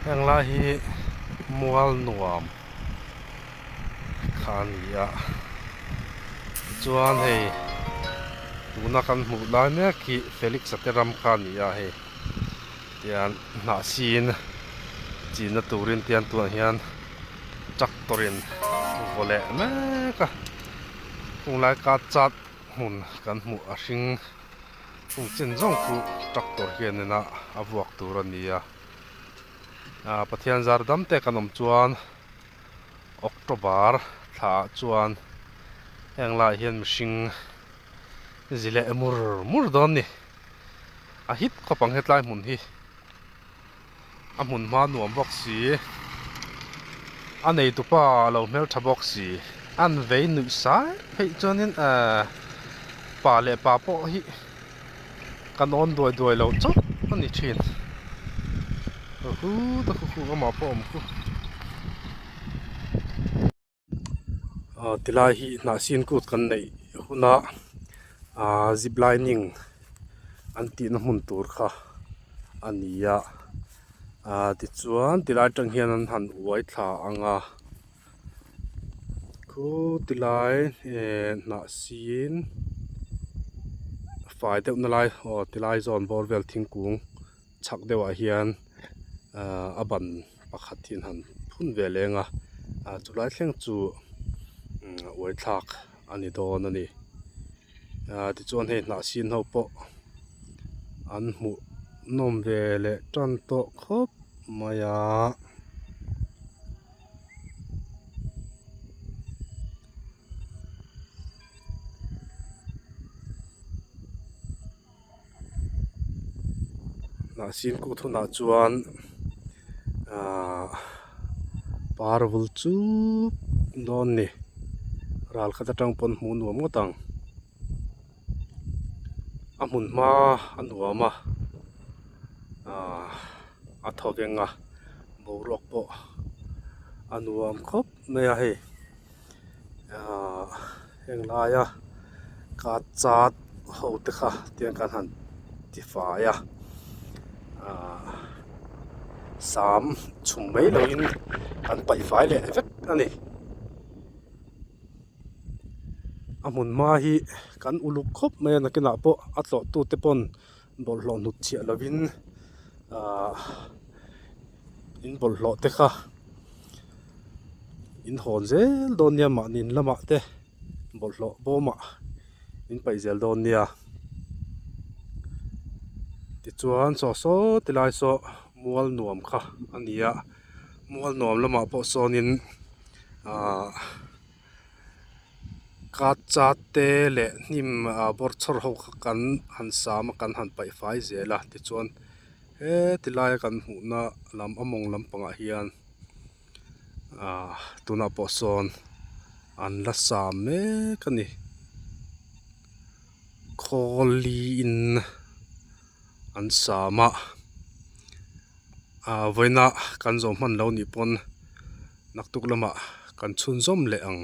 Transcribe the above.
Heng lai hi mual nuam kha a ni a tichuan hei tuna kan hmuh lai mek hi Felix a te ram kha a ni a hei tian hnah sin chinna turin tian tunah hian tractor in vaw leh mek a khung lai ka chat hmun kan hmuh a hring hung chin zawng chu tractor hianin a a vuak tur a ni a ah Pathian zar dam te kan awm chuan October thla ah chuan heng laiah hian mihring zi leh mur mur dawn a ni a hit khawp ang hetlai hmun hi a hmun hma nuam bawk si a neitu pa a lo hmeltha bawk si an vei nuih sai phei chuanin ehh pa leh pa pawh hi kan awn duai duai lo chauh a ni thin hu ta khu khu amah pawh a awm khu. Aw tilai hi hnah sin kut kan neih huna ahh zip lining an tihna hmun tur kha a ni a ahh tichuan tilai atang hian an han uai thla ang a khu tilai eh hnah sin fai deuh na lai aw tilai zawn bawr vel thingkung chhak deuhah hian ahh a ban pakhat hi an han phun ve leng a ah chulai thleng chu uai thlak a ni dawn a ni ah tichuan hei hnah sin ho pawh an hmuh nawm ve leh tan tawh khawp mai a. Hnah sin kut hunah chuan ahh par vul chup dawn ni ral khat atang pawn hmuh nuam ngawt ang a hmun hma a nuam a ahh a thaw veng a boruak pawh a nuam khawp mai a hei ahh heng laia ka chat ho te kha tiang khan han ti fai a ahh sam chhum mai loin an paih fai leh vek a ni a hmun hma hi kan uluk khawp mai a nakinah pawh a tlawh tu te pawn bawlhhlawh hnut chhiah lovin ahh in bawlhhlawh te kha in hawn zel dawn nia mahni in lamah te bawlhhlawh bawmah in paih zel dawn nia tichuan saw saw ti lai saw mual nuam kha a ni a mual nuam lamah pawh sawnin ahh ka chat te leh hnim ah bawrchhawr ho kha kan han sam a kan han paih fai zel a tichuan Heti laia kan hmuhna lam a mawng lampangah hian ahh tunah pawh sawn an la sa mek a ni khawliin an sam a ah vawiina kan zawh hman lo nih pawn naktuk lamah kan chhunzawm leh ang.